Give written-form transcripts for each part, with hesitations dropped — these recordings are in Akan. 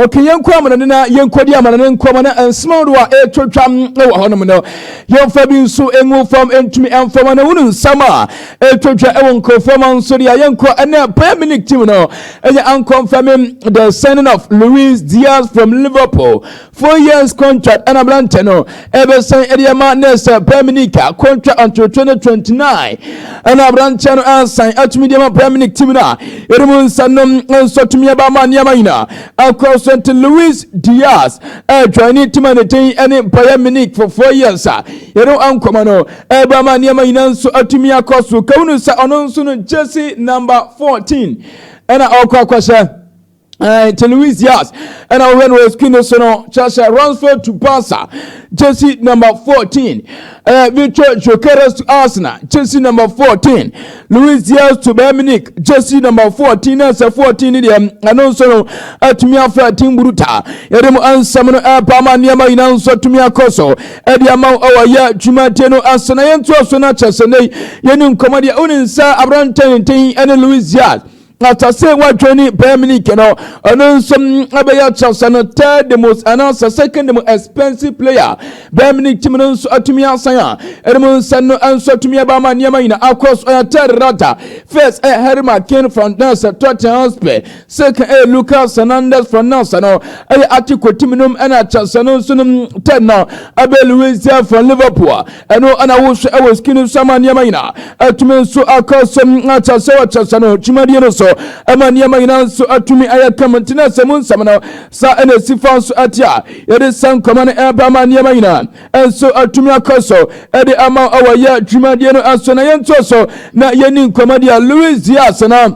Okay, yɛnkɔ amanane na yɛnkɔdi amanane nkɔmɔ na nsɛm ahodoɔ a ɛretwatwa wɔ hɔnom no, yɛmfa bi nso ngu fam ntumi mfam na wonu nsɛm a ɛretwatwa wɔ nkurɔfoɔ ma nso deɛ, yɛnkɔ ɛnɛ Bayern Munich team no ɛyɛ ankɔmfɛmi the signing of Luis Diaz from Liverpool, 4 years contract, ɛna aberante no ɛbɛsan ɛde ama ne sɛ Bayern Munich a contract until 2029, ɛna aberante no asan atumi de ama Bayern Munich team no a yɛde mu nsa no nso atumi aba ama nneɛma nyinaa akɔ so. Nti Luis Diaz ɛjoin team a ne din ɛne Bayern Munich for 4 years a yɛde nkɔmɔ no ɛba ama nneɛma nyinaa nso atumi akɔ so. Kawunu sɛ ɔno nso no jersey number 14 ɛna ɔkɔ akɔhyɛ. Nti Luis Diaz ɛna wɔhwɛ no wɔ screen no so no, kyerɛ sɛ Rashford to Barca, jersey number 14, Victor Gyokeres to Arsenal, jersey number 14, Luis Diaz to Bayern Munich, jersey number 14. Na sɛ 14 ni deɛ, ɛno nso no atumi afa team bruta. Yɛde mu ansɛm no ɛpa ma nneɛma nyinaa nso atumi akɔ so ɛde ama ɛwɔ yɛ dwumadie no ase. Na yɛntoa so no, akyɛ sɛ nei yɛne nkɔmmɔ deɛ, wone nsa aberantɛntɛn ɛne Luis Diaz atase wadwani Bayern Munich no, ɔno nso abɛyɛ kyerɛ no third the most anaasɛ second the most expensive player Bayern Munich team no nso atumi asan a ɛde mu nsa no nso atumi aba ama nneɛma nyinaa akɔ so. Ɔyɛ third rata. First ɛyɛ Harry Kane from nasa Tottenham Hotspur, second ɛyɛ Lucas Hernandez from nasa no ɛyɛ Atletico team no, ɛna kyerɛ no nso no third no abɛ Luis Diaz from Liverpool. Ɛno ɛna wohwɛ ɛwɔ screen so ama nneɛma nyinaa atumi nso akɔ so, akyerɛ sɛ wɔkyerɛ no dwumadie no so ɛma nneɛma nyinaa nso atumi ayɛ kama. Nti na sɛ mu nsɛm no sa ɛna esi fa nso ate a yɛde sa nkɔmɔ no ɛba ma nneɛma nyinaa nso atumi akɔ so ɛde ama ɛwɔ yɛ dwumadie no nso. Na yɛnto so na yɛni nkɔmɔ deɛ, Luis Diaz na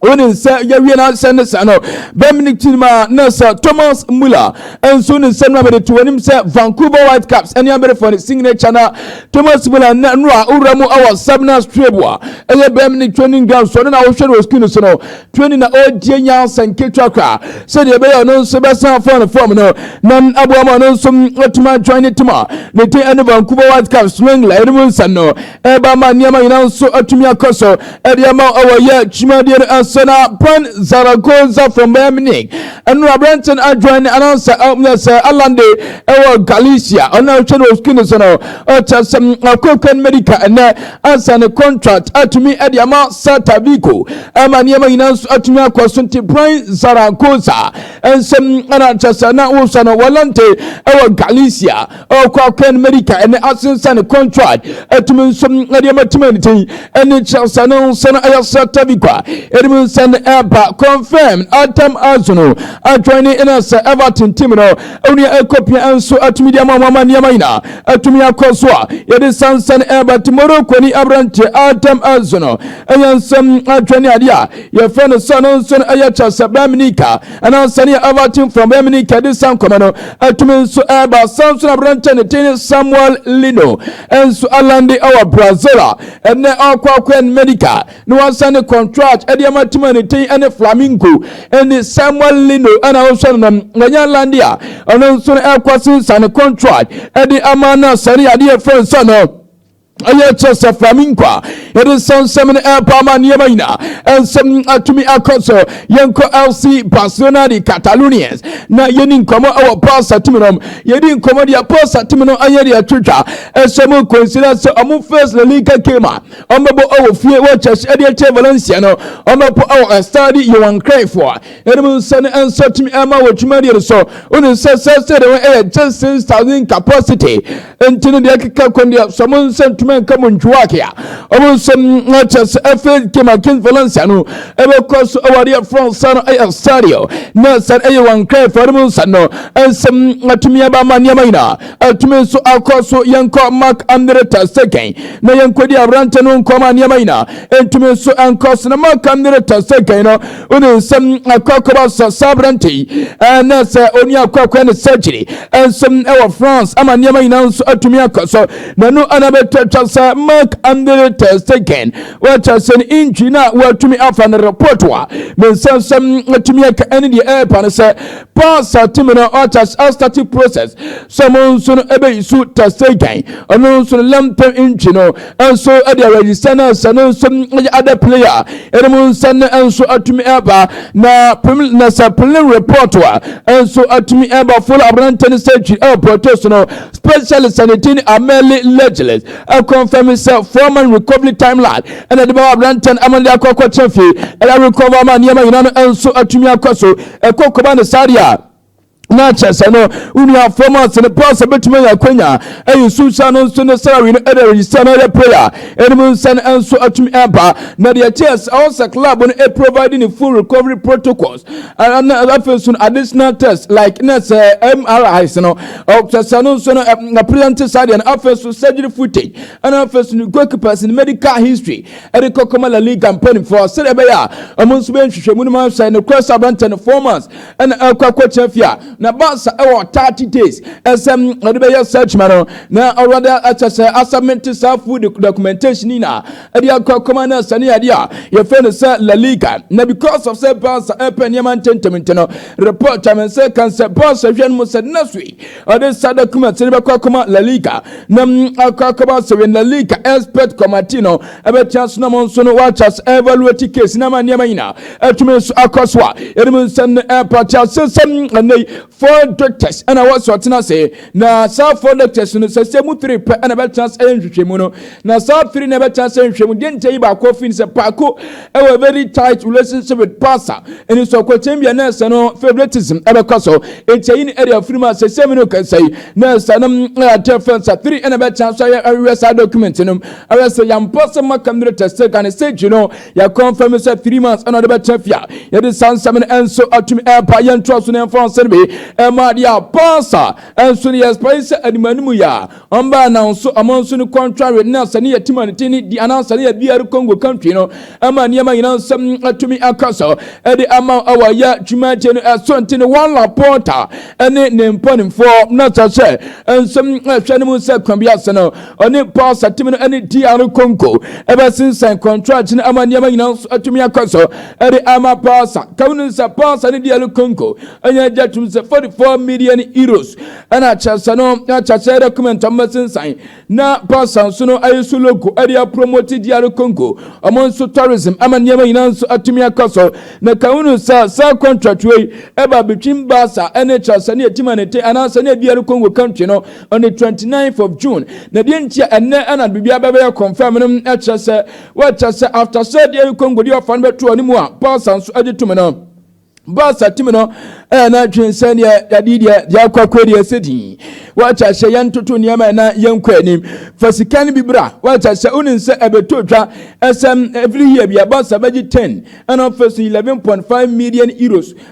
wone sɛ yɛwie no asɛ ne sa no Bayern Munich team a na sɛ Thomas Muller nso ne nsɛm no a mede to anim sɛ Vancouver Whitecaps ɛne aberɛfoɔ ne signature. Na Thomas Muller na no a wowura mu ɛwɔ Sabina Strebo a ɛyɛ Bayern Munich training ground so, ɔno na wohwɛ no wɔ screen so no, training na ɔredie nyansa nketewa koraa sɛdeɛ ɛbɛyɛ ɔno nso bɛsan afɔ ne fam no na aboa ma ɔno nso atumi ajoin ne team a ne din ɛne Vancouver Whitecaps. Swingler ɛne mu nsɛm no ɛba ma nneɛma nyinaa nso atumi akɔ so ɛde ama ɛwɔ yɛ dwumadie no nso. Na Bryan Zaragoza from Bayern Munich, ɛno aberante no ajoin anaasɛ sɛ alande ɛwɔ Galicia, ɔno a ɔhwɛ no wɔ screen so no, ɔkyɛ sɛ akɔkɔ medical ɛnɛ ansa ne contract atumi ɛde ama Celta Vigo ɛma nneɛma nyinaa nso atumi akɔ so. Nti Bryan Zaragoza ɛnsɛm ɛna kyɛ sɛ na wohwɛ no wɔlante ɛwɔ Galicia, ɔkɔ akɔ medical ɛnɛ asensa ne contract atumi nso ɛde ama team ne tin ɛne kyɛ sɛ no nso no ɛyɛ Celta Vigo a ɛde mu nsɛm no ɛba. Confirm Artem Azono ajoin ɛna sɛ Everton team no ɛwuni ɛkɔpia nso atumi de ama ama nneɛma nyinaa atumi akɔ so a yɛde sansan ɛba. Ti Morocco ni aberante Artem Azono ɛyɛ nsɛm ajoin adeɛ a yɛfrɛ no sɛ no nso no ɛyɛ kyɛ sɛ Bayern Munich ɛna ne Everton from Bayern Munich de san kɔmɛ no atumi nso ɛba. San so na aberante ne tin Samuel Lino ɛnso alande ɛwɔ Brazil a ɛnɛ ɔkɔ akɔ medical na wasan ne contract ɛde ama team a ne tin ɛne Flamengo. Ɛne Samuel Lino ɛna ɔhwɛ no no wɔnyɛ lande a ɔno nso no ɛkɔ sensa ne contract ɛde ama no sɛne adeɛ fɛn sɛ no ɛyɛ kyerɛ sɛ Flamengo a yɛde nsɛnsɛm no ɛrepa ama nneɛma nyinaa ɛnsɛm atumi akɔ so. Yɛnkɔ FC Barcelona de Catalonians na yɛni nkɔmmɔ ɛwɔ Barca team no. Yɛdi nkɔmmɔ deɛ, Barca team no ayɛ deɛ twitwa ɛsɛ mu consider sɛ ɔmo first La Liga game a ɔmbɛbɔ ɛwɔ fie wɔkyɛ sɛ ɛde akyɛ Valencia no, ɔmbɛbɔ ɛwɔ Estadio Johan Cruyff a yɛde mu nsa no ɛnso atumi ɛma wɔ dwumadie no so. Wone sɛ deɛ ɛyɛ just 6,000 capacity, nti no deɛ ɛkeka kɔn deɛ sɛ ɔmo nsa ntumi nka mu ntwuwake a ɔmo nso akyɛ sɛ ɛfɛ game against Valencia no ɛbɛkɔ so ɛwɔ adeɛ France no ɛyɛ Stadio na sɛ ɛyɛ wɔn Cruyff ɔde mu nsa no ɛnsɛm atumi aba ma nneɛma nyinaa atumi nso akɔ so. Yɛnkɔ Marc Andre ter Stegen na yɛnkɔdi aberante no nkɔma nneɛma nyinaa ntumi nso nkɔ so. Na Marc Andre ter Stegen no, wone nsɛm akɔ akɔba sɛ saa aberante yi ɛna sɛ oni akɔ akɔ ne surgery ɛnsɛm ɛwɔ France ama nneɛma nyinaa nso atumi akɔ so na no ana bɛtɔ. ɛtɔ twa sɛ Marc Andre ter Stegen, wɔkyɛ sɛ ne injury no a wɔatumi afa no, report a me nsɛnsɛm atumi aka ɛne deɛ ɛrepa no sɛ Barca team no ɔkyɛ astart process sɛ mo nso no ɛbɛyi so ter Stegen. Ɔno nso no long term injury no nso ɛde aregister no sɛ no nso ɛyɛ other player ɛne mu nsa no nso atumi ɛba na na sɛ prelim report a nso atumi ɛba follow aberante no surgery ɛwɔ Porto so no, specialist Sanitin Ameli Legeles ɛconfirm sɛ 4-month recovery timeline ɛna de bɛwɔ aberante no ama de akɔ akɔkyɛ fie ɛna recover ama nneɛma nyinaa no nso atumi akɔ so. Ɛkɔ kɔba ne saa deɛ a, na kyerɛ sɛ no wonua fam ase no pass bɛtumi anya akwanya ɛyɛ susa no nso ne salary no ɛde register no ɛyɛ player ɛnum nsa no nso atumi ɛba. Na deɛ kyerɛ sɛ ɔwɔ sɛ club no ɛprovide ne full recovery protocols ɛna afei nso no additional tests like na sɛ MRIs no, ɔkyerɛ sɛ no nso no ɛpresent saa deɛ no, afei nso surgery footage, ɛna afei nso no goalkeepers no medical history ɛde kɔkɔma La Liga mpanimfoɔ, sɛdeɛ ɛbɛyɛ a ɔmo nso bɛyɛ nhwehwɛmu no mu ahwɛ ne kura sɛ aberante no 4 months ɛna ɛkɔ akɔkyerɛ fie a, na Barca ɛwɔ 30 days ɛsɛm ɔde bɛyɛ search ma no na ɔwɔde ɛkyɛ sɛ asubmit saa full documentation yi na ɛde akɔ akɔma no sɛ ne adeɛ a yɛfrɛ no sɛ La Liga. Na because of sɛ Barca ɛpɛ nneɛma ntɛntɛm nti no, report a me sɛ kan sɛ Barca hwɛ no mu sɛ next week ɔde saa document no bɛkɔ akɔma La Liga na akɔ akɔma sɛ wɛ La Liga expert committee no ɛbɛtia so na mo nso no wɔakyɛ sɛ evaluate case na ma nneɛma nyinaa ɛtumi nso akɔ so a yɛde nsɛm no ɛpate asesɛm. Ɛnɛ yi four doctors ɛna wɔsɔ ɔtena ase, na saa four doctors no sɛ mu three pɛ ɛna bɛtena ase ɛyɛ nhwehwɛmu no, na saa three na bɛtena ase nhwehwɛmu deɛ nkyɛn yi baako fi sɛ paako ɛwɔ very tight relationship with Barca, ɛni sɛ ɔkɔkyɛn bi a nɛɛsɛ no favoritism ɛbɛkɔ so, nti ayi no ɛde afiri mu a sɛ sɛ mi no kasa yi nɛɛsɛ no ɛyɛ atɛ fɛn sɛ three ɛna bɛtena so ayɛ ɛhwehwɛ saa document no, ɛwɛ sɛ yɛmpɔ sɛ Marc Andre ter Stegen stage no yɛ confirm sɛ 3 months ɛna ɔde bɛtena fia. Yɛde saa nsɛm no ɛnso atumi ɛɛpa yɛntoa so ne yɛmfa nsɛm bi ɛma adeɛ a Barca ɛnso no yɛspae sɛ animanim yɛ a ɔmbaa na nso ɔmo nso no contract with na sɛ ne yɛ team a ne ti ne di anaasɛ ne yɛ DR Congo country no ɛma nneɛma nyinaa nsɛm atumi aka so ɛde ama ɛwɔ yɛ dwumadie no ɛso. Nti no Joan Laporta ɛne ne mpanimfoɔ na kyerɛ sɛ nsɛm ɛhwɛ no mu sɛ kwan bi ase no ɔne Barca team no ɛne DR Congo ɛbɛsensan contract no ama nneɛma nyinaa nso atumi akɔ so ɛde ama Barca. Kawo no sɛ Barca ne DR Congo ɛnyɛ agya tum sɛ €44 million ɛna kyerɛ sɛ no kyerɛ sɛ document ɔmbɛsensan na Barca nso no ayɛ so logo ɛde apromote DR Congo ɔmo nso tourism ama nneɛma nyinaa nso atumi akɔ so. Na kawo no sɛ saa contract wei ɛba between Barca ɛne kyerɛ sɛ ne yɛ team a ne te anaasɛ ne DR Congo country no on the 29th of June. Na deɛ nti a ɛnnɛ ɛna biribiara bɛbɛyɛ confirm no, ɛkyerɛ sɛ wɔkyerɛ sɛ after sɛ DR Congo deɛ ɔfa no bɛto ɔne mu a Barca nso agye tumi no, Barca team no ɛyɛ n'atwe sɛ deɛ yɛde deɛ akɔ akɔ deɛ ɛsɛ din wɔakyɛ sɛ yɛntoto nneɛma ɛna yɛnkɔ anim fa sika no bi bra. Wɔakyɛ sɛ wonim sɛ ɛbɛtɔ dwa ɛsɛm every year bi Barca bɛgye 10 ɛna ɔfɛ so €11.5 million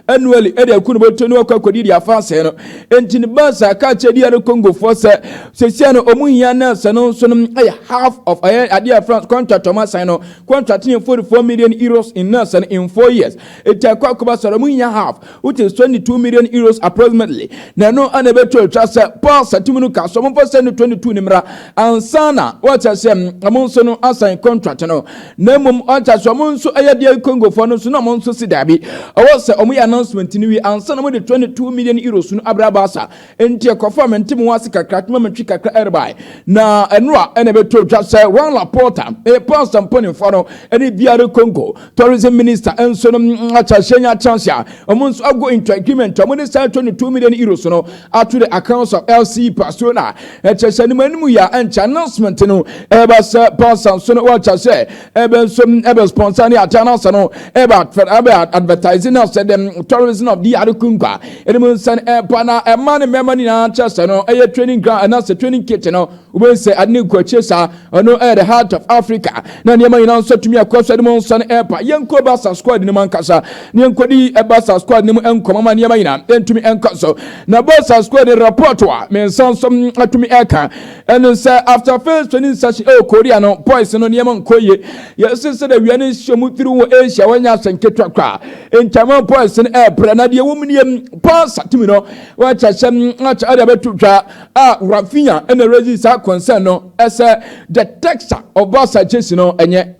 annually ɛde aku no bɛtɔ ne wɔkɔ akɔdi deɛ afa asɛe no. Enti ne Barca ka kyerɛ DR Congofoɔ sɛ sɛsia no ɔmu hia na sɛ no nso no ɛyɛ half of ɛyɛ adeɛ a France contract ɔmo asan no, contract ne €44 million in nurse no in 4 years. Eti akɔ akɔba sɔrɔ ɔmo hia half, which is €22 million approximately. Na ɛno ɛna ɛbɛtɔ atwa sɛ Barca team no ka so ɔmo mfa sɛ no 22 ne mmra ansa na wɔkyɛ sɛ ɔmo nso no asan contract no. Na mmom ɔkyɛ sɛ ɔmo nso ɛyɛ deɛ Congofoɔ no nso na ɔmo nso si daabi, ɔwɔ sɛ ɔmo yɛ announcement no wie ansa na ɔmo de €22 million no abra Barca. Nti ɛkɔfo a mente mu ase kakra tuma metwi kakra ɛreba na ɛno a ɛna ɛbɛtɔ atwa sɛ Joan Laporta ɛyɛ Barca mpanimfoɔ no ɛne DR Congo tourism minister nso no akyɛ hyɛ nya chance a ɔmo nso ago into agreement, ɔmo de saa €22 million no ato the accounts of FC Barcelona. Ɛkyɛ sɛ anim anim yɛ a ɛnkyɛ announcement no ɛbɛ sɛ Barca nso no wɔkyɛ sɛ ɛbɛ nso ɛbɛ sponsor ne ata anasa no ɛbɛ ɛbɛ advertising na sɛ the tourism of DR Congo a ɛde nsa no ɛba na ɛma ne mmarima nyinaa kyɛ sɛ no ɛyɛ training ground anaasɛ training kit no wobɛhu sɛ ade ne nkɔ akyire saa. Ɔno ɛyɛ the heart of Africa na nneɛma nyinaa nso atumi akɔ so de mu nsa no ɛpa. Yɛnkɔ Barca squad no mu ankasa na yɛnkɔdi Barca squad no mu nkɔmɔ ma nneɛma nyinaa ntumi nkɔ so. Na Barca squad no report a me nsa nso atumi ɛka ɛno sɛ after first training session ɛwɔ Korea no, boys no nneɛma nkɔ yie. Yɛsɛ sɛ dɛ wia no nhyɛ mu tiri wɔ Asia, wɔnyɛ asɛ nketewa koraa, nkyɛn boys no ɛɛbrɛ. Na deɛ wɔm nie, Barca team no wɔakyɛ hyɛ akyɛ ɛde abɛto dwa a Raphinha ɛna raise saa concern no ɛsɛ the texture of Barca jersey no ɛnyɛ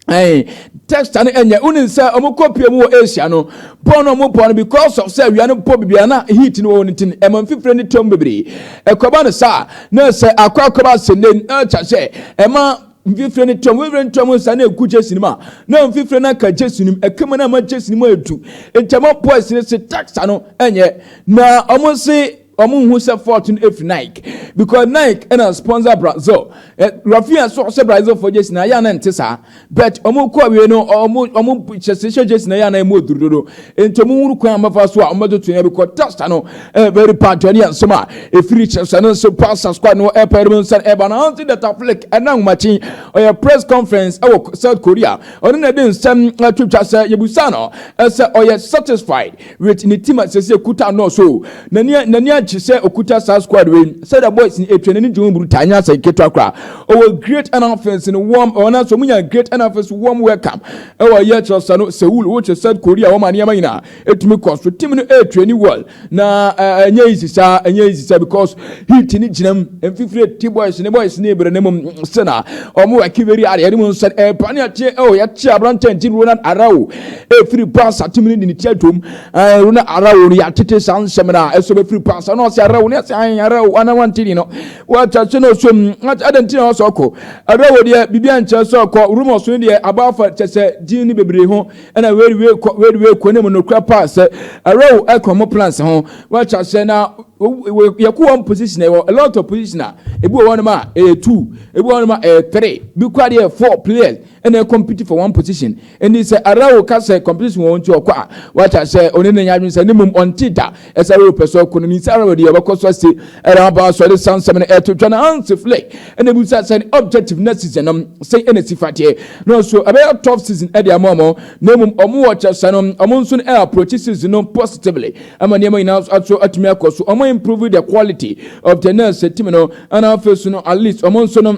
ɛn texture no ɛnyɛ. Wonim sɛ ɔmo kɔ pie mu wɔ Asia no, bɔɔl no ɔmo bɔ no, because of sɛ awia no bɔ bibia na heat no wɔ no ti ɛma mfifire no tɔm bebree. Ɛkɔba no saa na sɛ akɔba asɛnde ɛkyɛ sɛ ɛma mfifire no tɔm, mfifire no tɔm nsa na egu jersey no mu a na mfifire no aka jersey no mu, ɛkama no ama jersey no mu edu. Nkyɛn boys no sɛ texture no ɛnyɛ, na ɔmo se ɔmo nhu sɛ fault no efiri Nike, because Nike ɛna sponsor Brazil. Raphinha so ɔhyɛ Brazil for jersey na ayɛ ana nte saa, but ɔmo kɔ awie no, ɔmo hyɛ jersey na ayɛ ana emu oduru dodo, nti ɔmo wuru kwan amafa so a ɔmo bɛto yɛn because texture no very bad. Ɛne yɛn nsɛm a efiri kyerɛ no nso Barca squad no ɛpɛ ɛmu nsa ɛba. Na Hansi Dieter Flick ɛna ahomakyen ɔyɛ press conference ɛwɔ South Korea. Ɔno na ɛde nsɛm ɛto twa sɛ yɛbusa no ɛsɛ ɔyɛ satisfied with ne team a sɛsɛ kuta nɔɔso n'ani agye sɛ okuta saa squad wei, sɛdeɛ boys ni etwa n'ani gye wɔn buru taa nyɛ asɛ ketewa koraa. Ɔwɔ great and no warm, ɔno nso ɔmo nya great and warm welcome ɛwɔ yɛ kyerɛ sɛ no Seoul, wɔkyerɛ South Korea. Wɔn nneɛma nyinaa etumi kɔ so, team no etua ni well na ɛnyɛ easy saa, ɛnyɛ easy saa, because heat ni gyina mu, mfifire ti boys ne boys ne ebere ne mu sɛ ɔmo wɔ very hard. Yɛde mu nsa pane akyɛ ɛwɔ yɛkye aberante nti Ronald Araujo efiri Barca team no de ne ti atom. Ronald Araujo no yɛatete saa nsɛm na ɛsɛ bɛfiri Barca na ɔsɛ Araujo ne ɛsɛ ahen Araujo ana wante ni no wɔakyɛ no so mu adan ti na ɔsɛ ɔkɔ. Araujo deɛ, biribi ankyerɛ sɛ ɔkɔ. Rumors no deɛ aba afa kyɛ sɛ din ne bebree ho ɛna wei wei kɔ, wei wei kɔ ne mu. Nokura paa sɛ Araujo ɛkɔ mo plans ho wɔakyɛ sɛ na yɛkɔ one position, ɛwɔ a lot of position a ebi wɔ hɔnom a ɛyɛ two, ebi wɔ hɔnom a ɛyɛ three, bi kura deɛ four players ɛna compete for one position. Ɛni sɛ Araujo ka sɛ competition wɔ wɔn ti ɔkɔ a wɔakyɛ sɛ ɔne ne nyadwene sɛ ne mum ɔnte da ɛsɛ Araujo pɛ sɛ ɔkɔ no ne nsa. Araujo deɛ ɔbɛkɔ so ase ɛna aba so ɔde sansɛm no ɛto twa. Na Hansi Flick ɛna ebi sɛ sɛ ne objective next season no sɛ ɛna si fateɛ na ɔso ɛbɛyɛ tough season ɛde ama ɔmo, na mmom ɔmo wɔ kyɛ sɛ no ɔmo nso no ɛ approach season no positively ama nneɛma nyinaa aso atumi akɔ so. Ɔmo improve the quality of the nurse team no, ɛna afei so no at least ɔmo nso no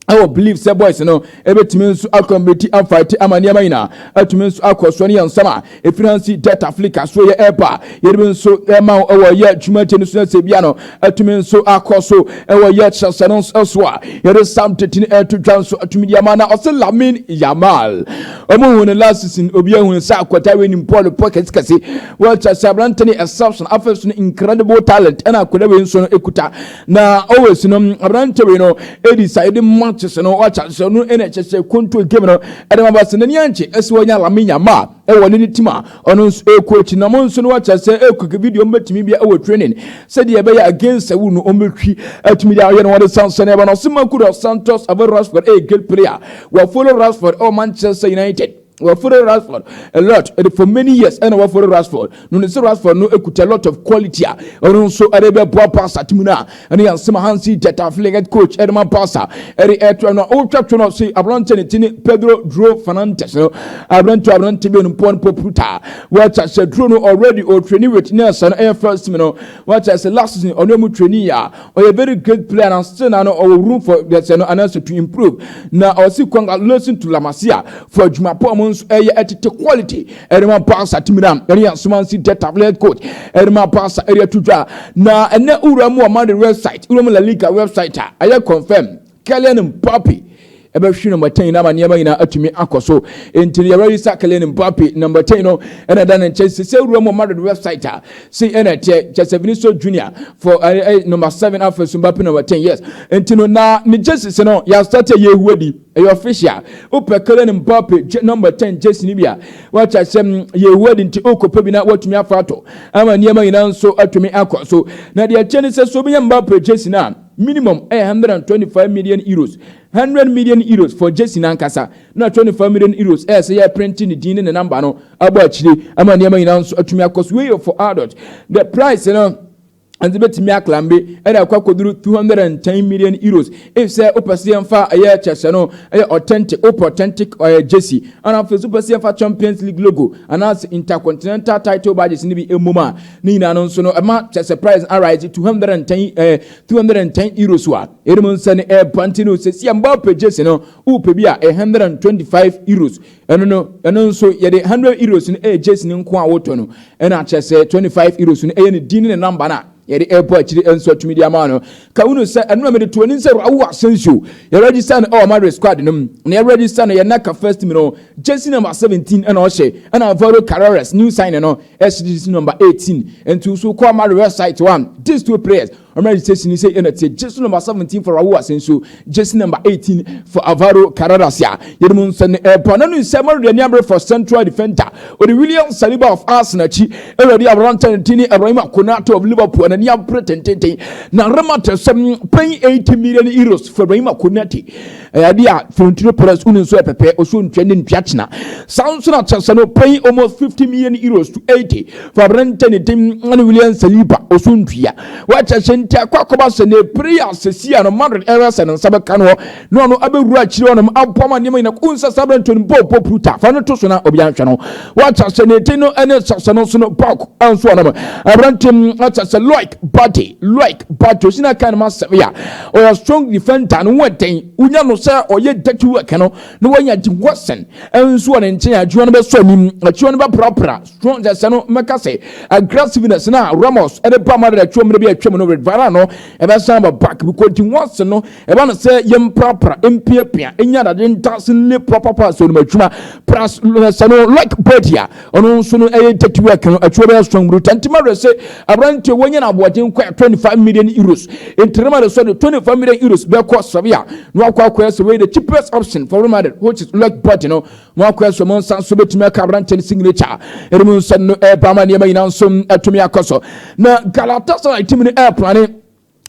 ɛwɔ believe sɛ boys no ɛbɛtumi nso akɔmpeti afight ama nneɛma nyinaa atumi nso akɔ so. Ne yɛn nsɛm a ɛfiri Hansi Dieter Flick so yɛ ɛba yɛde bi nso ɛma ɛwɔ yɛ dwumadie no so na sɛ bia no atumi nso akɔ so ɛwɔ yɛ kyerɛsɛ no nso so a yɛde sam tete no ɛto dwa nso atumi di ama. Na ɔsɛ Lamine Yamal, ɔmo hu no last season, obi ahu sɛ akɔta wei nim bɔɔlo pɔ kɛsekɛse. Wɔkyerɛ sɛ aberante ne exception, afei so no incredible talent ɛna akɔda wei nso no ɛkuta. Na always no aberante wei no ɛdi sa yɛde matches no wakyɛ sɛ no ɛna ɛkyɛ sɛ control game no ɛde ma ba sɛ n'ani ankye ɛsɛ wɔnya Lamine Yamal ɛwɔ ne team a ɔno nso ɛkɔ akyi. Na mo nso no wakyɛ sɛ ɛkɔ video mbɛtumi bi ɛwɔ training sɛdeɛ ɛbɛyɛ against Seoul no ɔmbɛtwi atumi de ayɛ no. Wɔde sansan ɛbɛ no ɔsɛ Marco dos Santos Aveiro Rashford ɛyɛ great player. Wɔfollow Rashford ɛwɔ Manchester United, wɔfollow Rashford a lot for many years, ɛna wɔfollow Rashford no ne sɛ Rashford no ekuta a lot of quality a ɔno nso ɛde bɛ boa Barca team no a ɛne yɛn nsɛm Hansi Dieter Flick, head coach ɛde ma Barca, ɛde ɛto no ɔretwa to no so. Aberante ne ti ne Pedro Dro Fernandez no, aberante bi no mpɔ no pɔ puta wɔakyɛ sɛ Dro no already ɔtraining with Nelson no ɛyɛ first team no. Wɔakyɛ sɛ last season ɔno mu training a ɔyɛ very great player na still na no ɔwɔ room for deɛ no anaasɛ to improve. Na ɔsi congratulations to La Masia for adwuma pɔ ɔmo nso ɛyɛ ɛtete quality ɛde ma Barca team na ɛne yɛn nsoma nsi Dieter Flick coach ɛde ma Barca ɛde ato dwa. Na ɛnɛ wura mu wɔ Madrid website, wura mu La Liga website a ɛyɛ confirm Kylian Mbappe ɛbɛhwe number 10 na ama nneɛma nyinaa atumi akɔ so. Nti yɛ register Kylian Mbappe number 10 no ɛna ɛda ne nkyɛn sɛ wura mu Madrid website a sei ɛna ɛteɛ kyɛ sɛ Vinicius Junior for number 7, afei so Mbappe number 10, yes. Nti no na ne jersey no yɛastart yɛhu adi, ɛyɛ official. Wopɛ Kylian Mbappe number 10 jersey no bi a wakyɛ sɛ yɛhu adi, nti wokɔpɛ bi na watumi afa ato ama nneɛma nyinaa nso atumi akɔ so. Na deɛ ɛkyɛ ne sɛ so obi nya Mbappe jersey no a, minimum ɛyɛ €125 million, €100 million for jersey nankasa, na €25 million ɛyɛ sɛ yɛ print ne din ne ne number no abɔ akyire ama nneɛma nyinaa nso atumi akɔ so. Wei yɛ for adult, the price no. Ɛnso bɛtumi aclimb ɛde akɔ akɔduru €210 million if sɛ wopɛ sɛ yɛmfa ɛyɛ kyɛsɛ no ɛyɛ authentic, wopɛ authentic ɔyɛ jersey, ɛna afei so wopɛ sɛ yɛmfa Champions League logo anaasɛ Intercontinental title badges no bi mmom a, ne nyinaa no nso no ɛma kyɛsɛ price arise 210 €210 a ɛnum nsa no ɛɛba. Nti no sɛ si Mbappe jersey no, wopɛ bi a, ɛyɛ €125. Ɛno no, ɛno nso yɛde €100 no ɛyɛ jersey no nko a wotɔ no, ɛna kyerɛ sɛ €25 no ɛyɛ ne din ne ne number no a yɛde ɛbɔ akyiri nso atumi de ama no. Ka wunu sɛ ɛno a mede to ani sɛ Raul Asensio, yɛregister no ɛwɔ Madrid squad no mu, na yɛregister no yɛnaka first team no, jersey number 17 ɛna ɔhyɛ, ɛna Alvaro Carreras, new sign no, ɛhyɛ jersey number 18. Nti so kɔ Madrid website one, these two players ɔmo registration sɛ ɛna tie, jersey number 17 for Raul Asensio, jersey number 18 for Alvaro Carreras a yɛde mu nsa no ɛbɔ na no nsɛm. Madrid ani abere for central defender ɔde William Saliba of Arsenal akyi. Ɛwurade aberante no tini Ibrahim Konate of Liverpool n'ani abere tententen na Rema te sɛm paying €80 million for Ibrahim Konate. Ɛyɛ adeɛ a Florentino Perez wone nso ɛpɛpɛ ɔso ntua ne ntua kyena. Saa nso na kyerɛ sɛ no paying almost €50 million to 80 for aberante ne din ne William Saliba ɔso ntua wakyɛ sɛ. Nti akɔ akɔba sɛ ne player sɛsi a no Madrid ɛrɛ sɛ ne nsa bɛka no hɔ na ɔno abɛwura akyire hɔ nom aboa ma nneɛma nyina wonsa saa aberante no bɔɔ bɔ puruta fa no to so na obi anhwɛ no wakyɛ sɛ ne din no ne sɛ no nso no park nso ɔnom aberante akyɛ sɛ Loic Bade. Loic Bade osi na kan no ma Sevilla, ɔyɛ strong defender no ho ɛden. Wonya no sɛ ɔyɛ dirty work no na wanya Dean Huijsen nso wɔ ne nkyɛn, adwuma no bɛsɔ anim, akyiwa no bɛprapra strong sɛ no mɛka sɛ aggressiveness na Ramos ɛde ba Madrid atwa mmerɛ bi atwam no with Varane no ɛbɛsan ba back because Dean Huijsen no ɛba no sɛ yɛmprapra, mpiapia, ɛnya dade ntase ne proper pass ɔnom adwuma plus sɛ no like Bade a ɔno nso no ɛyɛ dirty work no, atwa bɛyɛ strong bruta. Nti Madrid sɛ aberanteɛ wɔnyɛ no aboɔden kɔ €25 million. Nti Real Madrid sɛ de €25 million bɛkɔ Sevilla na wakɔ akɔyɛ sɛ wɔyɛ the cheapest option for Real Madrid, which is Loic Bade no, na wakɔyɛ sɛ ɔmo nsa nso bɛtumi aka aberanteɛ no signature. Ɛde mu nsa no ɛɛba ama nneɛma nyinaa nso atumi akɔ so. Na Galatasaray team no ɛɛplan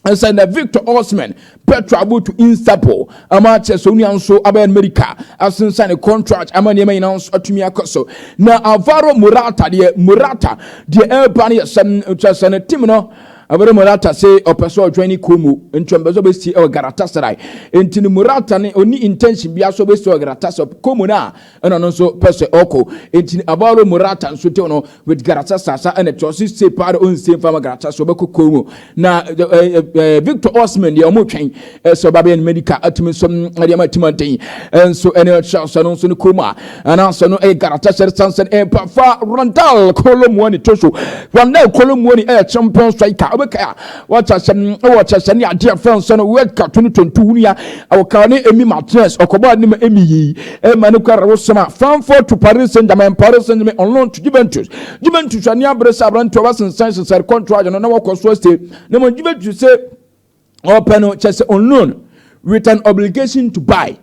ɛsɛ na Victor Osimhen bɛ travel to Istanbul ama kyerɛ sɛ onua nso abɛyɛ America asensan ne contract ama nneɛma nyinaa nso atumi akɔ so. Na Alvaro Morata deɛ, Morata deɛ ɛreba no yɛ sɛm kyerɛ sɛ ne team no. Alvaro Morata sɛ ɔpɛ sɛ ɔjoin ne Como, nti ɔmpɛ sɛ ɔbɛsi ɛwɔ Galatasaray. Nti ne Morata ne ɔni intention bi so ɔbɛsi wɔ Galatasaray. Como no a ɛna ɔno nso pɛ sɛ ɔkɔ. Nti Alvaro Morata nso tew no with Galatasaray sa ɛna kyerɛ ɔsi se paa de ɔnse nfa ma Galatasaray, ɔbɛkɔ Como. Na ɛɛ ɛɛ Victor Osimhen deɛ, ɔmo twɛn ɛsɛ ɔba bɛyɛ no medical atumi nso ɛde ama team aden ɛnso ɛne ɔkyerɛ sɛ no nso ne Como a anaasɛ no ɛyɛ Galatasaray sansan. Ɛmpa fa Randal Kolo Muani to so. Randal Kolo Muani ɛyɛ champion striker. Ɔbɛka a wɔkyɛ sɛ ɛwɔ kyɛ sɛ ne adeɛ fɛn sɛ no World Cup 2022 nua ɔka ne Emi Martinez ɔkɔbɔ anim Emi yi ɛma ne kɔ ɛwɔ a Frankfurt to Paris Saint-Germain, Paris Saint-Germain on loan to Juventus. Juventus ani abere sɛ aberante ɔbɛsensan sesɛre contract no na wɔkɔ so ase na mo Juventus sɛ ɔpɛ no kyɛ sɛ on loan with an obligation to buy,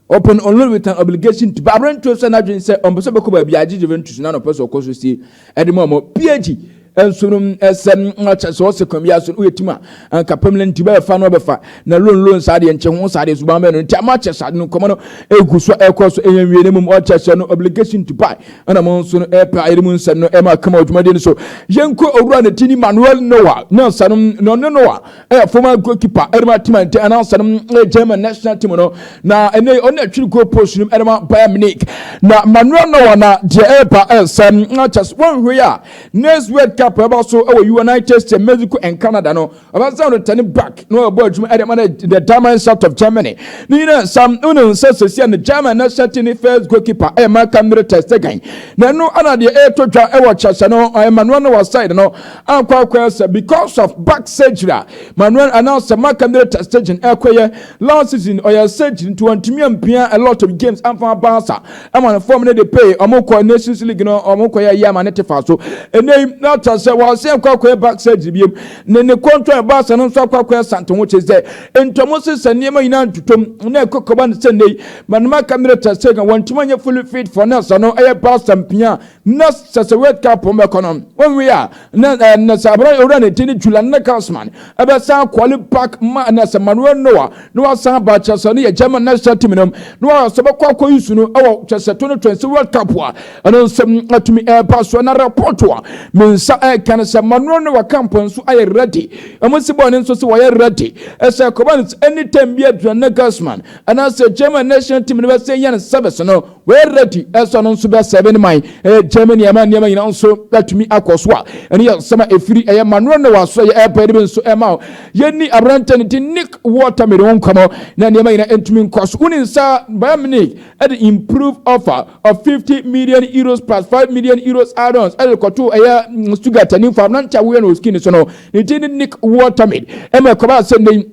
open on loan with an obligation to buy. Aberante sɛ n'adwene sɛ ɔmpɛ sɛ ɔbɛkɔ baabi agye Juventus na ɔpɛ sɛ ɔkɔ so sie ɛde mu ɔmo PSG nso no ɛsɛm akyɛ sɛ ɔsɛ kwan bi aso no woyɛ team a anka permanent bɛfa no ɔbɛfa na loan saa deɛ nkyɛn ho saa deɛ suban bɛn no. Nti ama kyɛ saa no nkɔmɔ no egu so ɛkɔ so ɛyɛ nwie ne mu ɔkyɛ sɛ no obligation to buy ɛna mo nso no ɛpɛ ayɛrɛ mu nsɛm no ɛma kama dwumadie no so. Yɛnkɔ owura ne ti ni Manuel Neuer na nsa no na ɔne Neuer ɛyɛ former goalkeeper ɛde ma team nti ɛna nsa no ɛyɛ German national team no na ɛnɛ ɔne atwiri goal post no ɛde ma Bayern Munich. Na Manuel Neuer na deɛ ɛɛba ɛsɛm akyɛ sɛ wɔnhwɛ a next World Cup ɛba so ɛwɔ United States, Mexico and Canada no, ɔbɛsan return back na ɔbɔ adwuma ɛde ma the Diamond of Germany ne nyinaa nsam. Ɛna nsa sɛsi a ne German national team ne first goalkeeper ɛyɛ Marc-Andre ter Stegen. Na ɛno ɛna deɛ ɛɛtɔ dwa ɛwɔ kyɛsɛ no ɛyɛ Manuel Neuer side no akɔ akɔ sɛ because of back surgery a Manuel anaasɛ Marc-Andre ter Stegen ɛkɔyɛ last season, ɔyɛ surgery nti wɔntumi ampia a lot of games amfa Barca ɛma ne form ne de pay ɔmo kɔ Nations League no, ɔmo kɔ yɛ yɛ ama ne te fa so. Ɛnɛ yi na kyerɛ sɛ wɔase akɔ akɔyɛ back surgery biem ne ne contract Barca no nso akɔ akɔyɛ sante ho kyerɛ sɛ ntɔmo sesa nneɛma nyinaa ntotom na ɛkɔ kɔba ne sɛ nnɛ yi Manoma Kamere ter Stegen wɔntumi anyɛ fully fit for ne sa no ɛyɛ Barca mpia na sɛ sɛ World Cup mbɛkɔ no wɔnwi a na ɛɛ na sɛ abɛrɛ owura ne ti ne Julian Nagelsmann ɛbɛsan call back ma na sɛ Manuel Neuer na wasan ba kyerɛ sɛ no yɛ German national team no na wɔn sɛ bɛkɔ akɔ yi su no ɛwɔ kyerɛ sɛ 2020 World Cup a ɛno nso atumi ɛɛba so. Na report a me nsa ɛka no sɛ Manuel Neuer camp nso ayɛ ready. Ɔmo si bɔɔl no nso sɛ wɔyɛ ready ɛsɛ kɔba no anytime bi Julian Nagelsmann anaasɛ German national team no bɛsɛ yɛn service no, wɔyɛ ready ɛsɛ ɔno nso bɛsɛ ne man ɛyɛ Germany ama nneɛma nyinaa nso atumi akɔ so a ɛne yɛ nsɛm a ɛfiri ɛyɛ Manuel Neuer so ɛyɛ ɛbɛn de bi nso ɛma wo. Yɛni aberante no ti Nick Woltemade ho nkɔmmɔ na nneɛma nyinaa ntumi nkɔ so. Wone nsa Bayern Munich ɛde improve offer of €50 million plus €5 million add-ons ɛde kɔto ɛyɛ Stuttgart anim fa aberante a woyɛ no wɔ screen so no ne ti ne Nick Woltemade. Ɛma ɛkɔba sɛ ne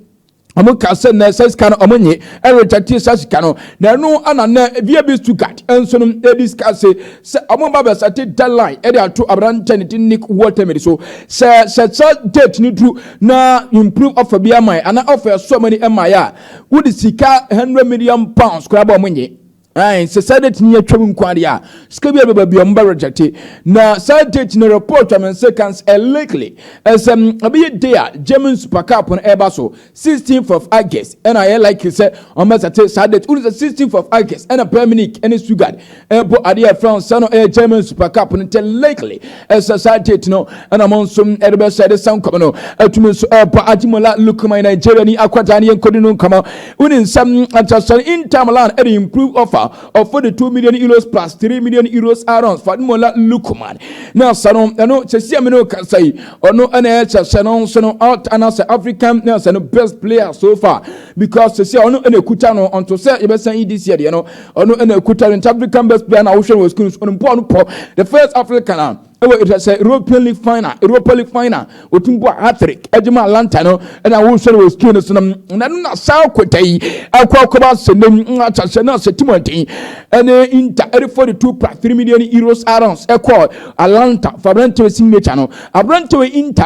ɔmo ka sɛ nɛ sɛ sika no ɔmo nye ɛreject sa sika no na ɛno ana nɛ VfB Stuttgart nso no ɛdi sika se sɛ ɔmo ba bɛset deadline ɛde ato aberante ne ti Nick Woltemade so sɛ date ne duru na improve offer bi ama yɛ ana offer ɛso ɔmo ani ɛma yɛ a, wode sika £100 million koraa bɔ ɔmo nye ayi sɛ saa date ni yɛtwam nko adeɛ a, sika bi a bɛba bi ɔmo bɛ reject. Na saa date no, report a me nsa kan likely ɛsɛ ɛbɛyɛ day a German Super Cup no ɛba so, 16th of August. Ɛna ɛyɛ likely sɛ ɔmo bɛset saa date wuli sɛ 16th of August ɛna Bayern Munich ɛne Stuttgart ɛbɔ adeɛ a ɛfrɛ nsa no ɛyɛ German Super Cup no. Nti likely ɛsɛ saa date no ɛna mo nso ɛde bɛsɛ ɛde san nkɔmɔ no ɛtumi nso ɛbɔ. Ademola Lookman, Nigeria ni akwadaa ne yɛn nkɔdi no nkɔmɔ. Wuni nsɛm akyasɛ Inter Milan ɛde improve offer of €42 million plus €3 million add-ons for Ademola Lookman. Na sa no ɛno sɛsi a mene kasa yi, ɔno ɛna ɛkyɛ sɛ no nso no out anaasɛ African na sɛ no best player so far, because sɛsi a ɔno ɛna ekuta no ɔnto sɛ yɛbɛsan yi this year deɛ no, ɔno ɛna ekuta no. Nti African best player na ahohwɛ no wɔ screen so, ɔno mpo ɔno pɔ the first African a ɛwɔ ɛsɛ sɛ European League final, Europa League final, otum bɔ hat-trick ɛgye ma Atalanta no ɛna ahohwɛ no wɔ screen so no. Na no na saa kota yi akɔ akɔba sɛ nem akyɛ na sɛ Timothy ɛne Inter ɛde €42 plus €3 million add-ons ɛkɔ Atalanta for aberanteɛ signature no. Aberanteɛ Inter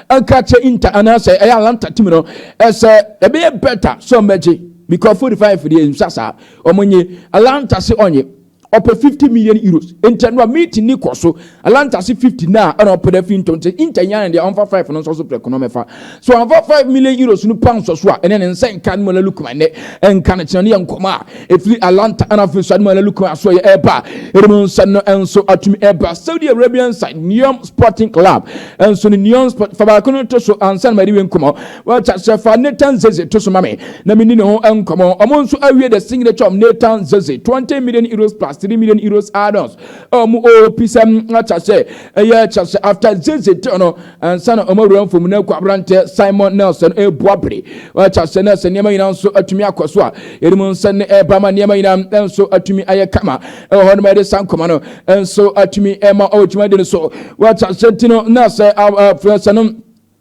ɛka kyɛ Inter anaasɛ ɛyɛ Atalanta team no ɛsɛ ɛbɛyɛ better sɛ ɔmɛgye, because 45 deɛ nsa saa ɔmo nye. Atalanta se ɔnye, ɔpɛ €50 million. Nti no a meeting ni kɔ so, Atalanta se 50 na ɛna ɔpɛ dɛ fi ntɔn. Nti Inter nyan deɛ ɔnfa 5 no nso so prɛko no mɛfa so ɔnfa €5 million no pound so so a ɛne ne nsa nka no mu Lookman nɛ ɛnka no kyerɛ no yɛ nkɔmɔ a ɛfiri Atalanta ɛna afei so Ademola Lookman so yɛ ɛba ɛde nsa no nso atumi ɛba. Saudi Arabian side Neom Sporting Club ɛnso no, Neom Sport fa baako no to so ansa na ma de wi nkɔmɔ. Wɔkyɛ sɛ fa Nathan Zeze to so ma me na me ni ne ho nkɔmɔ. Ɔmo nso awie the signature of Nathan Zeze, €20 million plus €3 million add-ons. Ɔmo opi sɛ akyɛ sɛ ɛyɛ kyɛ sɛ after Zeze te no ansa na ɔmo awura mfom no akɔ aberanteɛ Simon Nelson ɛbu abere. Wɔkyɛ sɛ Nelson nneɛma nyinaa nso atumi akɔ so a yɛde mu nsa ne ɛba ma nneɛma nyinaa nso atumi ayɛ kama ɛwɔ hɔ nom. Ɛde sa nkɔmɔ no nso atumi ɛma ɔwɔ dwumadi no so. Wɔkyɛ sɛ nti no na sɛ afɛ sɛ no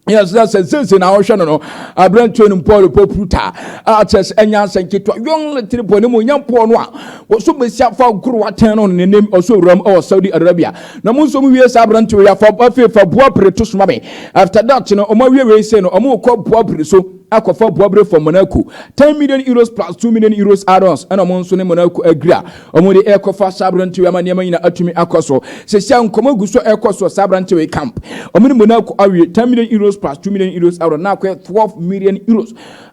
yɛsɛ sɛ sese na ɔhwɛ no aberanteɛ no mpɔ repɔ puruta a kyerɛ sɛ ɛnya asɛ nketewa young little boy ne mu nya mpɔ no a wɔso bɛsi afa goro atɛn no n'anim ɔso wuram ɛwɔ Saudi Arabia. Na mo nso mo wie saa aberanteɛ yi afa afei fa boa pere to soma me. After that no, ɔmo awie wei se no ɔmo kɔ boa pere so akɔfa Buabere from Monaco, €10 million plus €2 million add-ons. Ɛna ɔmo nso ne Monaco agree a ɔmo de ɛkɔfa saa aberanteɛ ama nneɛma nyinaa atumi akɔ so. Sɛsia nkɔmɔ gu so ɛkɔ so saa aberanteɛ yi camp, ɔmo ne Monaco awie €10 million plus €2 million add-on na akɔyɛ €12 million.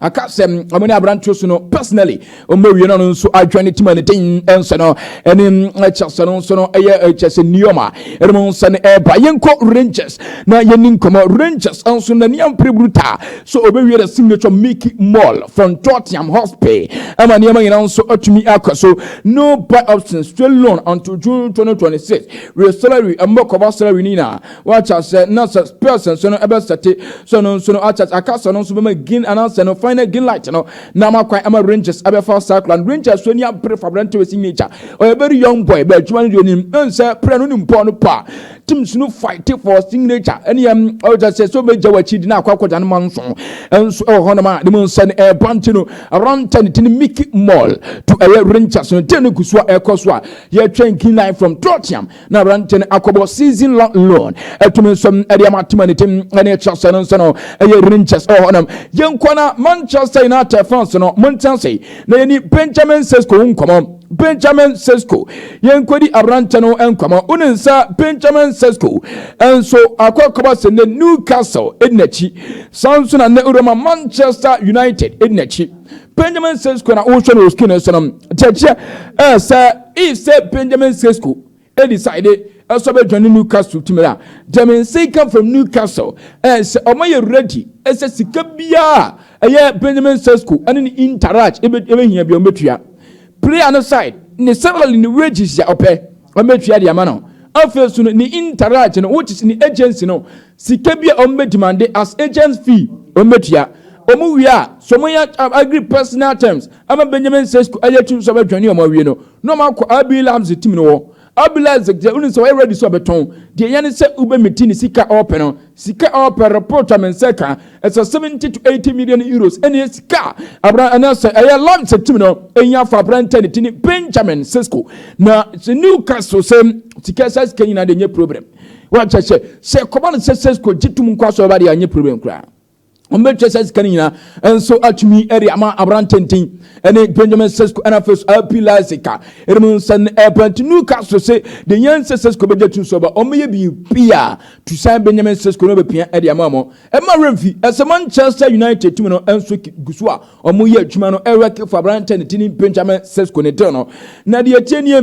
Aka sɛ ɔmo ne aberanteɛ so no personally ɔmo awie no nso adwa ne team a ne den ɛnso no ɛne ɛkyɛ sɛ no nso no ɛyɛ ɛkyɛ sɛ nneɛma ɛne mo nsa no ɛɛba. Yɛnkɔ Rangers na yɛni nkɔmɔ. Rangers nso n'ani ampere brutal so ɔbɛwie the signature Micky Moll from Tottenham Hotspur ɛma nneɛma nyinaa nso atumi akɔ so. No buy option, straight loan until June 2026 with salary ɛmbɔ kɔba salary ni nyinaa. Wakyɛ sɛ na sɛ Spurs nso no ɛbɛset so no nso no akyɛ akasa no nso bɛma green anaasɛ no final green light no na ama kwan ama Rangers ɛbɛfa saa kora no. Rangers so ani abere fa aberante wɔ signature. Ɔyɛ very young boy bɛ adwuma no deɛ onim ɛnsɛ prɛ no ne mpɔ no pa teams no fight for signature ɛne yɛm ɔkyɛ sɛ ɔbɛgya w'akyi di na akɔ akɔgya no ma nso ɛnso ɛwɔ hɔnom a ne mu nsa no ɛɛba. Nti no aberante ne ti ne Micky Moll to ɛyɛ Rangers no te no gu so a ɛkɔ so a yɛtwɛn green light from Tottenham na aberante no akɔbɔ season long loan ɛtumi nso ɛde ama tema ne tim ɛne ɛkyɛ sɛ no nso no ɛyɛ Rangers ɛwɔ hɔnom. Yɛnkɔ na Manchester United fans no montena se na yɛni Benjamin Sesko ho nkɔmmɔ. Benjamin Sesko, yɛnkɔdi aberante no nkɔmmɔ. Wone nsa Benjamin Sesko nso akɔkɔba sɛ ne Newcastle ɛdi n'akyi, saa nso na ne wurama Manchester United ɛdi n'akyi. Benjamin Sesko na wohwɛ no wɔ screen so no kyerɛkyerɛ ɛɛ sɛ if sɛ Benjamin Sesko ɛdecide Ɛsɛ ɔbɛdwane Newcastle team a deɛ nsa ka from Newcastle sɛ ɔmo yɛ ready ɛsɛ sika biara ɛyɛ Benjamin Sesko ɛne ne entourage ɛbɛhia bi, ɔmo bɛtua. Player no side, ne salary, ne wages a ɔpɛ, ɔmo bɛtua de ama no. Afei so no, ne entourage no, which is ne agency no, sika bi a ɔmo bɛ demand as agent fee, ɔmo bɛtua. Ɔmo wie a, so ɔmo yɛ agree personal terms ama Benjamin Sesko ɛyɛ tu nso ɔbɛdwane. Ɔmo awie no na ɔmo akɔ RB Leipzig team no wɔ. RB Leipzig deɛ, wonu sɛ wɔyɛ ready sɛ ɔbɛtɔn deɛ, yɛn sɛ wobɛmiti ne sika ɔɔpɛ no. Sika ɔɔpɛ, report a me nsa ka, ɛsɛ €70 to 80 million. Ɛne sika abra ɛna sɛ ɛyɛ Leipzig team no ɛnya afa aberantɛ ne ti ne Benjamin Sesko. Na sɛ Newcastle sɛ sika sɛ sika nyinaa de nye problem, wɔakyɛ sɛ kɔba no sɛ Sesko gye tum nkɔ asɔ ɔba deɛ, anyɛ problem koraa. Wɔn sɛ sika no nyinaa nso atumi de ama aberantenten ɛne Benjamin Sesko. Ɛna afei so RB Leipzig a ɛnum nsa no ɛpɛnti Newcastle sɛ de yɛn sɛ Sesko bɛgye tu so ba, wɔn yɛ biribi a to sign Benjamin Sesko no bɛpia ɛde ama wɔn. Ɛma remfi ɛsɛ Manchester United team no nso gu so a wɔn yɛ adwuma no ɛrɛke for aberantenten ne Benjamin Sesko ne deal no. Na deɛ tie nie,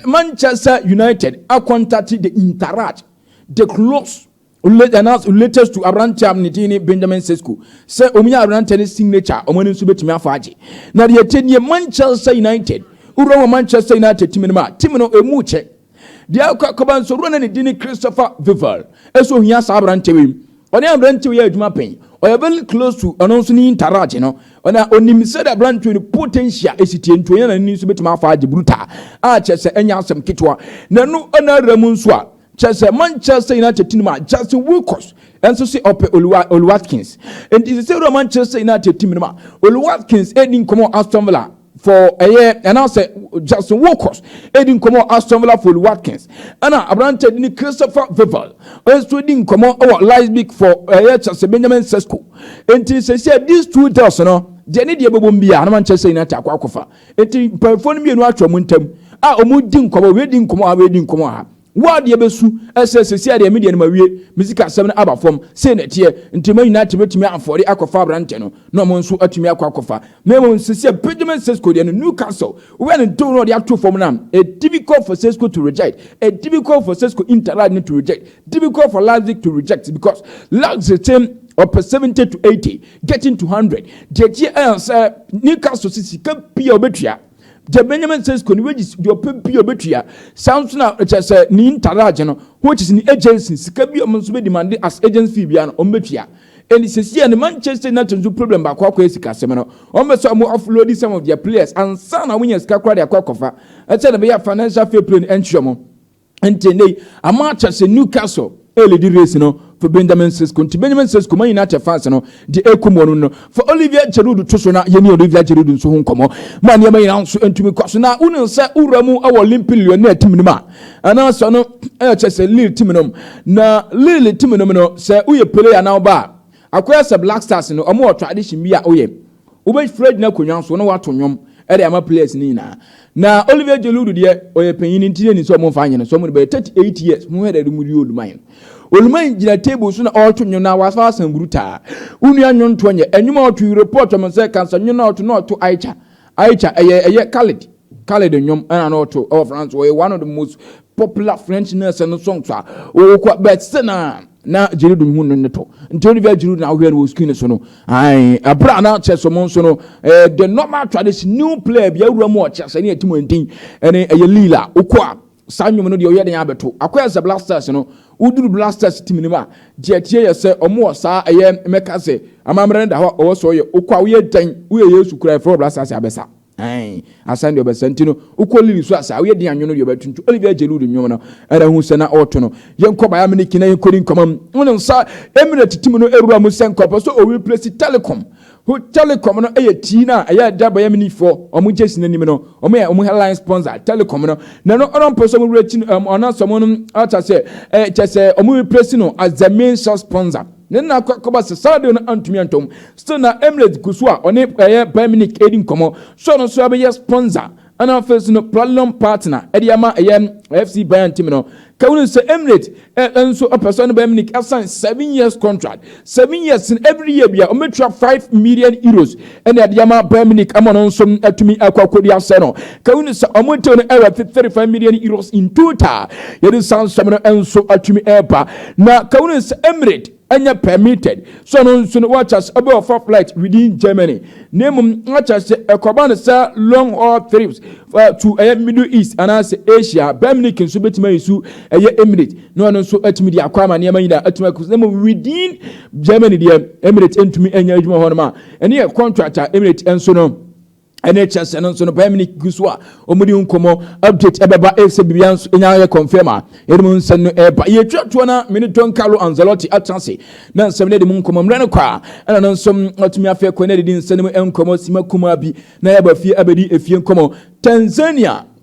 Manchester United acontact the entourage, the close latest to aberanteɛ a ne din ne Benjamin Sesko, sɛ ɔmu yɛ aberanteɛ ne signature, ɔmo ani nso bɛtumi afa agye. Na deɛ ɛkyɛ nie, Manchester United wura wɔ Manchester United team no mu a, team no emu kyɛ deɛ akɔ akɔba nso wura no ne din ne Christopher Vivell. Ɛsɛ ohia saa aberanteɛ wei, ɔne aberanteɛ yɛ adwuma pɛn, ɔyɛ very close to ɔno nso ne entourage no. Ɔna onim sɛ de aberanteɛ no potential esi tie, nti onye n'ani nso bɛtumi afa agye brutal a kyerɛ sɛ ɛnyɛ asɛm ketewa. Na ɛno ɛna awura mu nso a kyerɛ sɛ Manchester United team a Justin Wilcox ɛnso sɛ ɔpɛ Oli Watkins. Nti sɛ wura Manchester United team no mu a, Oli Watkins ɛdi nkɔmɔ Aston Villa for ɛyɛ, ɛnaasɛ Justin Wilcox ɛdi nkɔmɔ Aston Villa for Oli Watkins, ɛna aberante di ne Christopher Vivell ɛnso di nkɔmɔ ɛwɔ Leipzig for ɛyɛ kyerɛ sɛ Benjamin Sesko. Nti sɛ these two deals no deɛ, ne deɛ bɛbɔ mu bia na Manchester United akɔ akɔfa. Nti mpanyinfoɔ no mmienu atwa wɔn ntam a wɔn di nkɔmɔ, wei di nkɔmɔ ha, wei di nkɔmɔ ha. Wo adeɛ bɛsu ɛsɛ sɛsi adeɛ mi deɛ no ma wie, mi sika asɛm no aba fam sei na ɛteɛ. Nti Man United bɛtumi afɔre akɔfa aberante no na ɔmo nso atumi akɔ akɔfa. Na mmom sɛsi a Benjamin Sesko deɛ no, Newcastle wobɛ ne ntow no ɔde ato fam no a, difficult for Sesko to reject, a difficult for Sesko entourage to reject, difficult for Leipzig to reject, because Leipzig team ɔpɛ 70 to 80, getting to 100. Deɛ tie ɛyɛ sɛ Newcastle sɛ sika pii a ɔbɛtua deɛ Benjamin Sesko ne wages deɛ ɔpɛ bi a ɔbɛtua. Saa nso na kyerɛ sɛ ne entourage no, which is ne agency, sika bi a ɔmo nso bɛ demand as agency fee bia no, ɔmo bɛtua. Ɛni sisi a ne Manchester United nso problem baako akɔ sika asɛm no, ɔmo bɛ sɛ ɔmo offload some of their players ansa na ɔmo nya sika koraa de akɔ akɔfa ɛkyɛ na bɛyɛ financial fair play no ɛntwerɛ mo. Nti ne ama akyɛ sɛ Newcastle ɛlead race no for Benjamin Sesko. Nti Benjamin Sesko, Man United fans no de ekum wɔn no for Olivier Giroud to so. Na yɛne Olivier Giroud nso ho nkɔmɔ ma nneɛma nyinaa nso ntumi kɔ so. Na wone sɛ wura mu wɔ Olympique Lyonnais team no mu a, anaasɛ no ɛyɛ kyɛ sɛ Lille team no mu. Na Lille team no mu no, sɛ woyɛ player na woba a, akɔyɛ sɛ Black Stars no, ɔmo wɔ tradition bi a woyɛ, wobɛfrɛ gyina akonnwa so na woato nnwom ɛde ama players no nyinaa. Na Olivier Giroud deɛ, ɔyɛ panyin, nti ne sɛ ɔmo mfa nyɛ no so ɔmo de bɛyɛ 38 years ho hɛ dɛ mu di oluman oluman gyina table so na ɔreto nnwom na wafa asan brutal. Wonua nnwontoɔ nyɛ ɛnwom a ɔto, report ɔmo sɛ kansa nnwom na ɔto na ɔto Aicha Aicha, ɛyɛ Khalid nnwom ɛna na ɔto ɛwɔ France. Ɔyɛ one of the most popular French nurse no songs a ɔwɔ bɛt sɛ na Giroud hu no ne to. Nti Olivier Giroud na ahohwɛ no wɔ screen so no ayi abira na kyerɛ sɛ ɔmo nso no the normal tradition, new player bi awura mu ɔkyerɛ sɛ ne yɛ team ntin ɛne ɛyɛ Lille a okɔ a, saa nnwom no deɛ ɔyɛ den abɛto. Akɔyɛ sɛ Black Stars no, woduru Black Stars team no mu a, deɛ tie yɛ sɛ ɔmo wɔ saa ɛyɛ mɛka sɛ amammerɛ no da hɔ ɔwɔ sɛ ɔyɛ okɔ a, woyɛ dan woyɛ Yesu kura ɛfrɛ Black Stars abɛsa ɛn asan deɛ ɔbɛsa. Nti no wokɔ Lille so asa woyɛ den anwono deɛ ɔbɛto. Nti Olivier Giroud nnwom no ɛna hu sɛ na ɔreto no. Yɛnkɔ Bayern Munich na yɛnkɔ nkɔmɔ mu. Wɔn nsa Emirates team no ewura mu sɛ nkɔpɔ so owi place Telecom ho. Telecom no ɛyɛ tii na ɛyɛ ɛda Bayern Munich foɔ ɔmo gye si n'anim no, ɔmo yɛ ɔmo headline sponsor Telecom no. Na no ɔno mpɛ sɛ ɔmo wura akyi no ɔno sɛ ɔmo no ɔta sɛ kyɛ sɛ ɔmo replace no as the main source sponsor ne nna akɔba sɛ saa deal no antumi antom. Still na Emirates gu so a ɔne ɛyɛ Bayern Munich edi nkɔmɔ so ɔno nso abɛyɛ sponsor. Ɛna afei so no, platinum partner ɛde ama ɛyɛ FC Bayern team no. Kawuni sɛ Emirates nso ɔpɛ sɛ ɔne Bayern Munich asan 7 years contract, 7 years in every year bia ɔmɛtua €5 million ɛna ɛde ama Bayern Munich ama no nso atumi akɔ akɔdi asɛ no. Kawuni sɛ ɔmo tew no ɛwɔ €35 million in total. Yɛde san nsɛm no nso atumi ɛɛba na kawuni sɛ Emirates ɛnyɛ permitted so no nso no wɔakyɛ sɛ ɔbɛ ɔfa flight within Germany, na mmom wɔakyɛ sɛ ɛkɔba no sɛ long haul trips to ɛyɛ Middle East anaasɛ Asia, Bayern Munich nso bɛtumi ayi so ɛyɛ Emirates na ɔno nso atumi de akɔ ama nneɛma nyinaa atumi akɔ. Na mmom within Germany deɛ, Emirates ntumi anya adwuma hɔ nom a ɛne yɛ contract a Emirates nso no ɛne kyerɛ sɛ no nso no Bayern Munich gu so a wɔn nkɔmɔ. Update ɛbɛba ɛsɛ biribiara nso nya yɛ confirm a yɛde mu nsɛm no ɛba. Yɛtwa toɔ na mene Don Carlo Ancelotti atena ase na nsɛm no de mu nkɔmɔ mmerɛ no kɔ a ɛna no nso atumi afɛ kɔ na de di nsɛm no mu nkɔmɔ sima kumaa bi na yɛba fie abɛdi efie nkɔmɔ.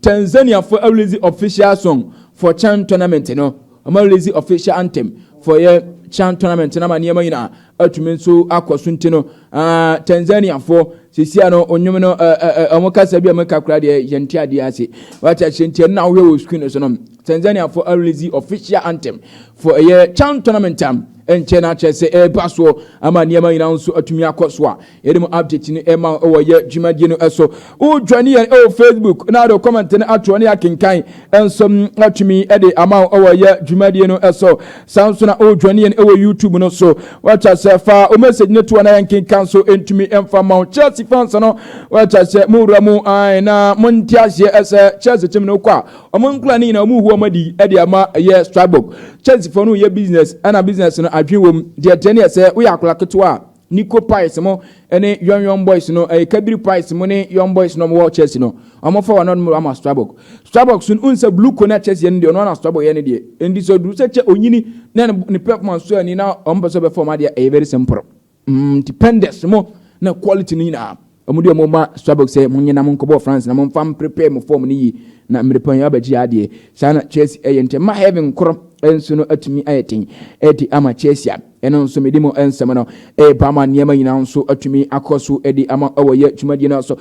Tanzania fo release official song for CHAN tournament no. Wɔn release official anthem for yɛ CHAN tournament na ma nneɛma nyinaa atumi nso akɔ so. Nti no Tanzania foɔ sisia no onyom no ɛɛ ɔmo kasa bi a ɔmo kakra deɛ yɛn ti adeɛ ase wate ahyɛ. Nti ɛno na ahohwɛ wɔ screen so no, Tanzania foɔ release official anthem for ɛyɛ CHAN tournament am nkyɛn na akyerɛ sɛ ɛreba soɔ ama nneɛma nyinaa nso atumi akɔ so a yɛde mu update no ɛma ɛwɔ yɛ dwumadie no ɛso. Wodwane yɛn ɛwɔ Facebook na ade comment no atoɔ ne akenkan nso atumi ɛde ama ɛwɔ yɛ dwumadie no ɛso. Saa nso na wodwane yɛn ɛwɔ YouTube no so, wɔkyɛ sɛ fa o message no toɔ na yɛn kenkan so ntumi ɛmfa ma wo. Chelsea fans no, wɔkyɛ sɛ mo wura mu ae na monte aseɛ ɛsɛ Chelsea team no kɔ a ɔmo nkura ne nyinaa ɔmo hu ɔmo adi ɛde ama ɛyɛ Strasbourg. Chelsea fo no yɛ business ɛna business no adwene wɔ mu deɛ teɛ ne yɛ sɛ woyɛ akwadaa ketewa a Nico Paz mo ɛne young young boys no, ɛyɛ Kabiri Paz mo ne young boys no ɔmo wɔ Chelsea no, ɔmo fa wɔn no ama Strasbourg. Strasbourg so n sɛ blue na Chelsea yɛ no deɛ, ɔno ana Strasbourg yɛ no deɛ. Nti sɛ duru sɛ kyɛ onyini na ne performance so ani na ɔmo pɛ sɛ ɔbɛfa ɔmo adeɛ, ɛyɛ very simple. Dependence mo na quality no nyinaa ɔmo de ɔmo ma Strasbourg sɛ mo nyina mo nkɔbɔ France na mo nfa prepare mo form no yie na mmerepɔn yɛ abɛgye adeɛ. Saa na Chelsea ɛyɛ ntɛm ma heaven korɔ nso no atumi ayɛ ten ɛde ama Chelsea a ɛno nso mede mu nsɛm no ɛreba ama nneɛma nyinaa nso atumi akɔ so ɛde ama ɛwɔ yɛ dwumadie no so.